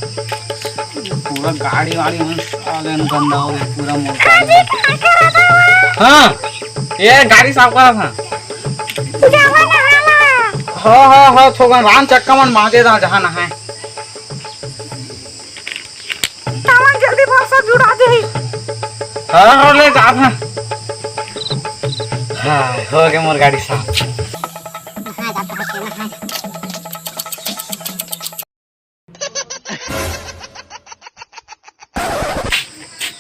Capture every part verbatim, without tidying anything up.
पूरा गाड़ी वाड़ी मन साले न गंदा हो गया, पूरा मोटा हो गया। हाँ, ये गाड़ी साफ करा था। हाँ, हाँ, हाँ, थोकन रान चक्का मन माजे दा, जहाँ नहाए। तावन जल्दी भर सब जुड़ा दे। हाँ, हाँ, ले जा अपना। हाँ, हो गए मोर गाड़ी साफ।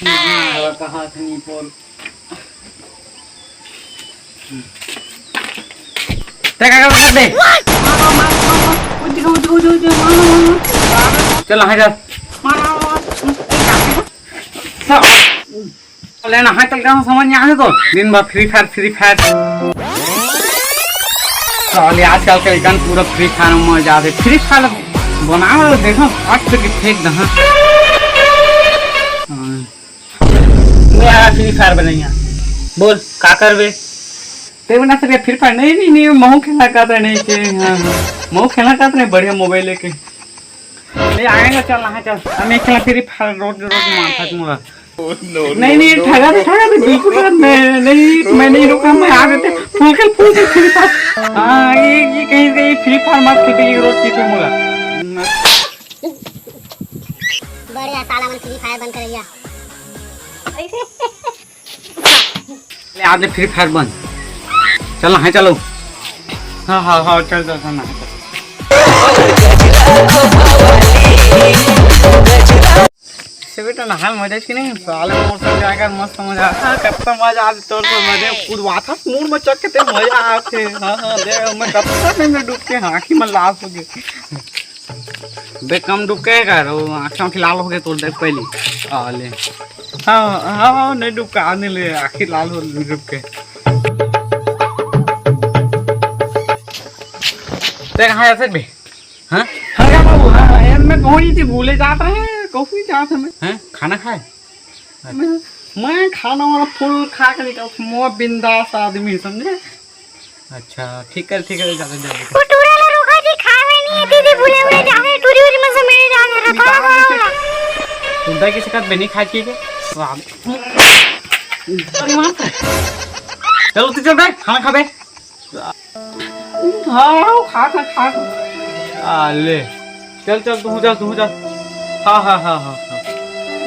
हाँ, कहाँ से नहीं पोल। ते का कर दे। चल, हाँ, चल। साले नहाए चल गया हूँ, समझ नहीं आने तो। दिन भर Free Fire, Free Fire। साले आजकल के एकदम पूरा Free Fire में मजा आते। Free Fire बनाओ, देखो, फट से फेंक दे, हाँ। हाँ। वो यार Free Fire बनैया। बोल, का करबे? ते बना सके Free Fire? नहीं, नहीं, नहीं, महू खेलना का तो नहीं के, हाँ, हाँ। महू खेलना का तो नहीं, बढ़िया मोबाइल लेके। ले आएगा, चल, हाँ, चल। हम एक खेला Free Fire रोज, रोज मारता तू मोला। नहीं, नहीं, ठगा तो, ठगा तो, बिल्कुल मत, मैं, नहीं, मैं नहीं रुका, मैं आ गए थे। फुल खेल, फुल खेल Free Fire। हाँ, ये, ये कहीं से ये Free Fire मत खेलते, ये रोज खेलते मोला। बढ़िया, साला मन Free Fire बंद कर दिया। ले, आज ले Free Fire बंद। चल, हाँ, चलो। हाँ, हाँ, हाँ, चल, चल, चल, हाँ, चल। से बेटा नहाए मजा की नहीं, साले मोर संग जाएगा, मस्त मजा आता। हाँ, कब तक मजा आते तोर से, मजे कूद वाथा, मूड में चक के ते मजा आते। हाँ, हाँ, दे, मैं कब तक नहीं, मैं डूब के, हाँ, आँखी में लाल हो गए। बे, कम डूब के कर, वो आँखें, आँखें लाल हो गए तोर, देख पहली। आ, ले। हाँ, हाँ, हाँ, नहीं डूब के, आने ले, आँखें लाल हो डूब के। ते कहाँ जाते बे? हाँ? हाँ, क्या बाबू? हाँ, यार, मैं कहूँ नहीं थी, भूले जात रहे, कहूँ नहीं जात हमें। हैं? खाना खाए? मैं, मैं खाना वाना फुल खा के निकल, मैं बिंदास आदमी, समझे? अच्छा, ठीक है, ठीक है, जाते, जाते। वो टूरा ला रोका जी, खावे नहीं है, दीदी, भूले हुए जाने, टूरी उरी में से मेरे जाने रहा था, हाँ, हाँ। सुनता किसी का बे नहीं खाए के? स्वाद। अरे माँ। चलो, तू चल बे, खाना खा बे। हाँ, खा, खा, खा, खा। आ, ले। चल, चल, तू जा, तू जा। हाँ, हाँ, हाँ, हाँ, हाँ।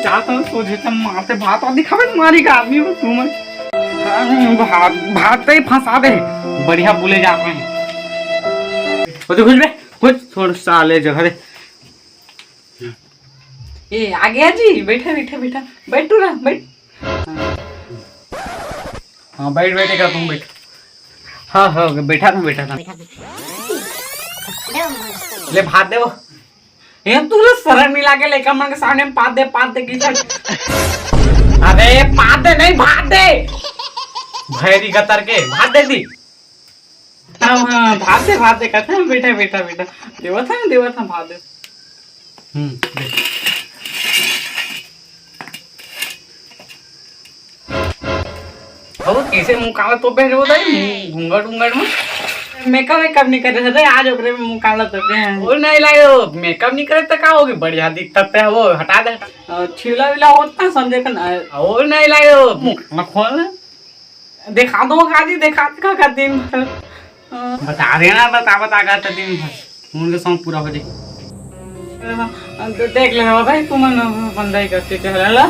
जा, तू सोझे से मारते भात और दिखावे, मारी का आदमी को तू मैं। हाँ, भात, भात पे ही फंसा दे। बढ़िया बोले जा रहे हैं। वो तो घुस बे, घुस, छोड़ साले जगह दे। ए, आ गया जी, बैठा, बैठा, बैठा, बैठ तू ना, बैठ। हाँ, बैठ, बैठ, एक तुम बैठ। हाँ, हाँ, बैठा था, बैठा था। ले, भात दे वो। ए, तू लो शर्म नहीं लागे, लेकर मन के सामने में पात दे, पात दे, की कर। अरे, पात दे, नहीं, भात दे। भैरी गतर के, भात दे दी। हाँ, हाँ, भात दे, भात दे, कहते हैं, बेटा, बेटा, बेटा। देवा था ना, देवा था, भात दे। हम्म, दे। अब कैसे मुंह काला तो पहले होता है, मुंह घूंघट, घूंघट में। मेकअप, मेकअप नहीं करे थे, आज ओकरे में मुंह काला तो पे हैं। वो नहीं लागे, वो मेकअप नहीं करे तो का होगी, बढ़िया दिखता पे है, वो हटा दे। अ, छीला वीला होता समझे का ना। वो नहीं लागे, वो मुंह ना खोल। दिखा दो खाली, दिखा, दिखा, दिखा दिन भर। हाँ। बता देना, बता, बता, करता दिन भर। उनके शौक पूरा हो जाए। हाँ, तो देख लेना भाई, तुम अपन दाई करते चल रहा।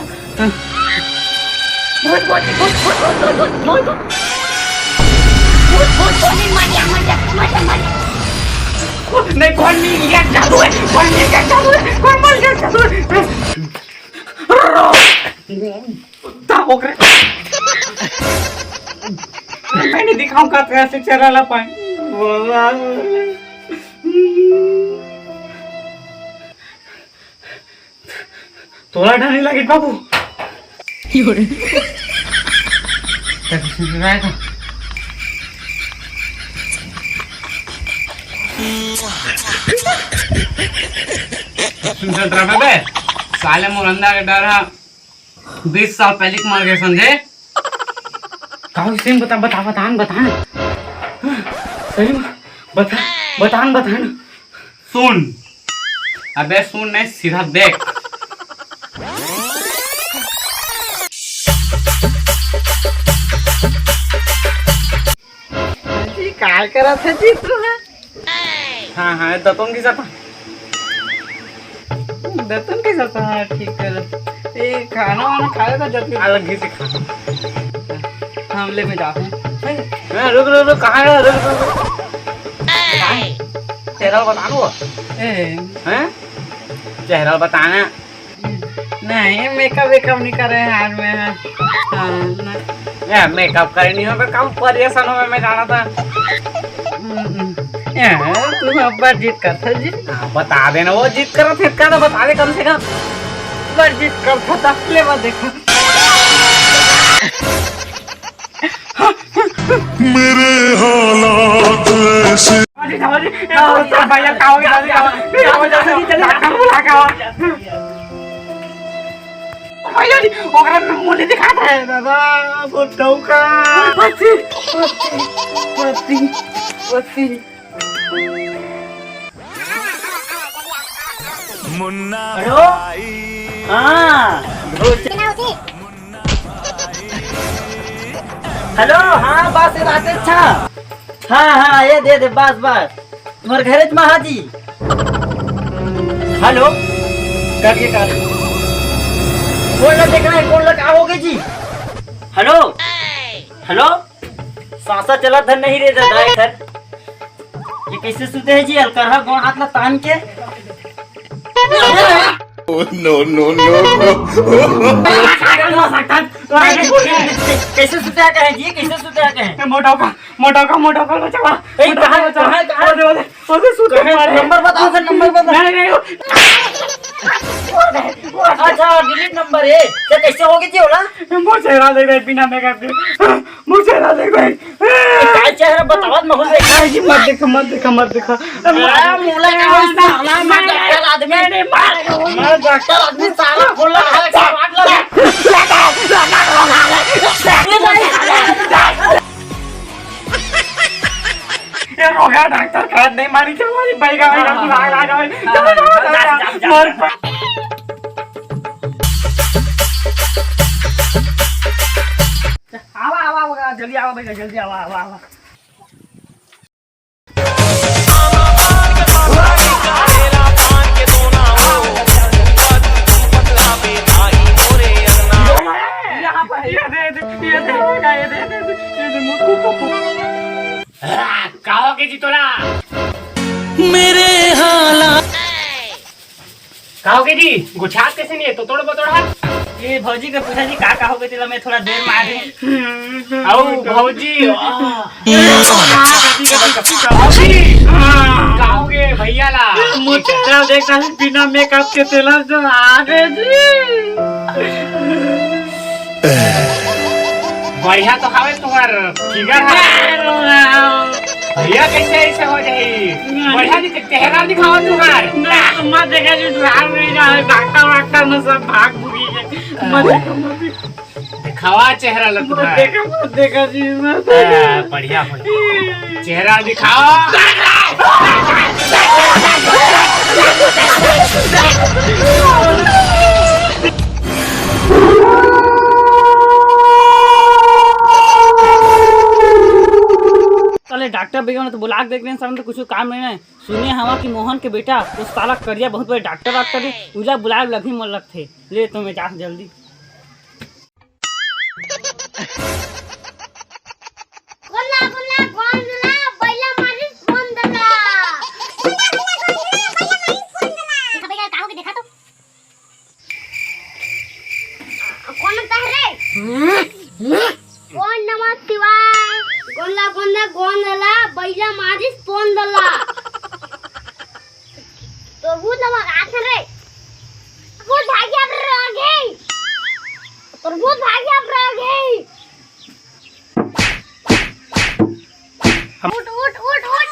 नहीं, कौन मिल गया जादू है, कौन मिल गया जादू है, कौन मिल गया जादू है। कुत्ता हो गए। मैं नहीं दिखाऊंगा तो ऐसे चेहरा ला पाए। तोला डर नहीं लगे बाबू। सुन, सुन, डरावे बे। साले मोर अंदर के डर है। बीस साल पहले के मर गए, समझे? का हो, सही में बता, बता, बता न, बता न। सही में बता, बता न, बता न। सुन, अबे सुन नहीं, सीधा देख। जी, काय करत है जी तू है? हाँ, हाँ, दतुन घिसत है। दतुन घिसत है, ठीक कर। ए, खाना वाना खा लेता जब तक। अलग घिसे खा। हम ले में जाते हैं। हाँ, रुक, रुक, रुक, कहाँ है? रुक, रुक, रुक। चेहरा बताना वो। ए। हैं? चेहरा बताना। नहीं, मेकअप वेकअप नहीं करे हैं आज मैं। हाँ, नहीं। ए, मेकअप करे नहीं हो तो काम परेशान हो, मैं जाना था। हम्म, हम्म। ए, तू अब्बड़ जिद करत है जी। हाँ, बता देना, वो जिद करत है, का तो बता दे कम से कम। अब्बड़ जिद करत है, तब ले बा देखा। मेरे हालात ऐसे। अरे, जाओ जी, ए, भैया, का हो गया, का हो गया? डॉक्टर बुला के आओ। भैया जी, ओकरा में मुंह नहीं दिखाता है, दादा, वो डौका। पति, पति, पति, पति। मुन्ना हेलो? भाई। हाँ, भोज- हेलो, हाँ, बस ये बात अच्छा। हाँ, हाँ, ये दे दे, बस, बस। तुम्हारे घर मा हाजी। हेलो, कट के काट। कौन ला देखना है, कौन ला, का हो गया जी? हेलो, हेलो, सांसा चला धन नहीं रे दादा, इधर। ये कैसे सुते हैं जी, अलकरहा गोड़ हाथ ला तान के? Oh, no, no, no, no। कैसे सुते हैं कहे जी, कैसे सुते हैं कहे? मोटा का, मोटा का, मोटा का बचावा। ए, कहाँ, कहाँ, कहाँ? ओदे, ओदे, ओदे सुते कहाँ? मारे। नंबर बता, ओकर नंबर बता। नहीं, नहीं। अच्छा, डिलीट नंबर है। तो कैसे होगी जी होला? मोर चेहरा देख रहे बिना मेकअप के। मोर चेहरा देख रहे। ए, काय चेहरा बतावत महूल भाई? नहीं जी, मत देखा, मत देखा, मत देखा। अरे, मोला का होई साला, मैं डॉक्टर आदमी। नहीं, नहीं, मार। मैं डॉक्टर आदमी, साला खोल रहा है, काट लो। ये रोगा डॉक्टर खात नहीं मारी, चल मारी, बैगा, बैगा, हाँ, बुला, हाँ, ला, ला, हाँ, चल, हाँ, चल, हाँ, चल, हाँ, चल, हाँ, मर हाँ। पा- आवा, आवा, आवा, जल्दी आवा भैया, जल्दी आवा, आवा, आवा। यहाँ पर है, ये दे दे, ये दे, ये दे, ये दे, ये दे, मुझको, को, को। हाँ, का हो गया जी तोला? मेरे हालात। का हो गया जी? गुछात कैसे नहीं है? तो तोड़ बतोड़ हाथ। ये भौजी के पूछा जी, का, का हो गया तेला? मैं थोड़ा देर में आ गई। अउ भौजी, आह। भौजी, का हो गया भैया ला? मुझे देख, बिना मेकअप के तेला जो आ गए जी। बढ़िया तो हवे तुम्हार फिगर है। भैया कैसे ऐसे हो जाई? बढ़िया नहीं, चेहरा दिखावा तुम्हार। ना, मत देखा जी, डराव नहीं रहा है, डॉक्टर वाक्टर में सब भाग भूगी है। मत देखा, मत देखा। दिखावा चेहरा ला मत तुम्हार। देखा, मत देखा जी, मत हाँ, देखा। बढ़िया हो। चेहरा दिखावा। साले डॉक्टर भैया ने तो बुला के देख लेन, सामने तो कुछ काम नहीं है। सुने हवा कि मोहन के बेटा, उस साला करिया बहुत बड़े डॉक्टर वाक्टर है, उला बुलाए लगी मोर लगथे। ले तो मैं जा जल्दी। गोला, गोला, गोंदला, बैला मारिस गोंदला। देखा भैया, का हो के देखा तो? कौन लगता है रे? ओम नमः शिवाय। गोला, गोंदा, गोंदला, बैला मारिस गोंदला। तो भूत नमः आथे रे। भूत भाग्य अब रह गई। तो भूत भाग्य अब रह गई। उठ, उठ, उठ, उठ।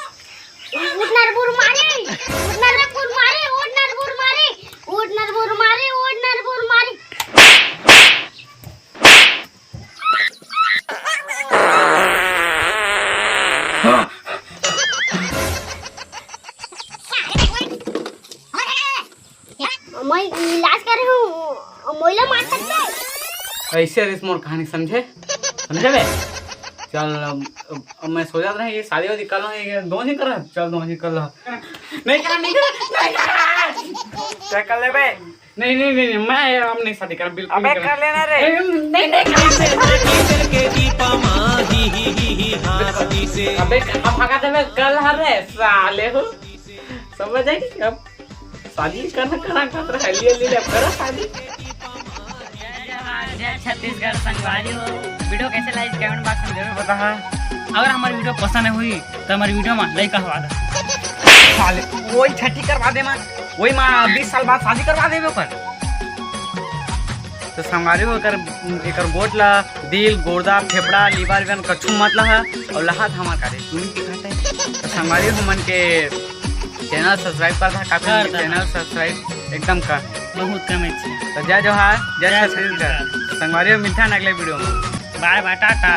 उठ नरबुर मारे, उठ नरबुर मारे, उठ नरबुर मारे, उठ नरबुर मारे, उठ नरबुर मारे। मैं इलाज कर रहा हूँ, मोला मार सकते। ऐसे रिस मोर कहानी समझे, समझे बे? चल, अब, अब मैं सो जात रहे, ये शादी वादी कर लो, ये दो नहीं कर रहा, चल दो नहीं कर लो। नहीं करा, नहीं करा, नहीं करा। क्या कर ले बे? नहीं, नहीं, नहीं, नहीं, मैं हम नहीं शादी कर, बिल्कुल अबे नहीं कर। कर लेना रे। नहीं, नहीं, नहीं, नहीं, नहीं। अबे कहाँ भागा थे बे? कल हर रे साले हो, समझ आए कि अब शादी करना, करना, करना, हल्दी, हल्दी ले, अब करो शादी। जय छत्तीसगढ़ संगवारी हो। वीडियो कैसे लाइक कमेंट बॉक्स में जरूर बताहा। अगर हमारी वीडियो पसंद हुई तो हमारी वीडियो में लाइक करवा दो। साले वही छठी करवा दे माँ, वही माँ बीस साल बाद शादी करवा देबे ओकर। तो संगवारी हो, एकर, एकर गोट ला दिल, गोर्दा, फेफड़ा, लिवर, विवर कछु मत लहा, और लहा धमाका रे, तू नहीं दिखाते। तो संगवारी हो मन के चैनल सब्सक्राइब कर दा, काफी कर दा। चैनल सब्सक्राइब एकदम कर। बहुत कम है। तो जय जोहार, जय जय छत्तीसगढ़। छत्तीसगढ़। संगवारी हो, मिलता है अगले वीडियो में। बाय बाय, टाटा।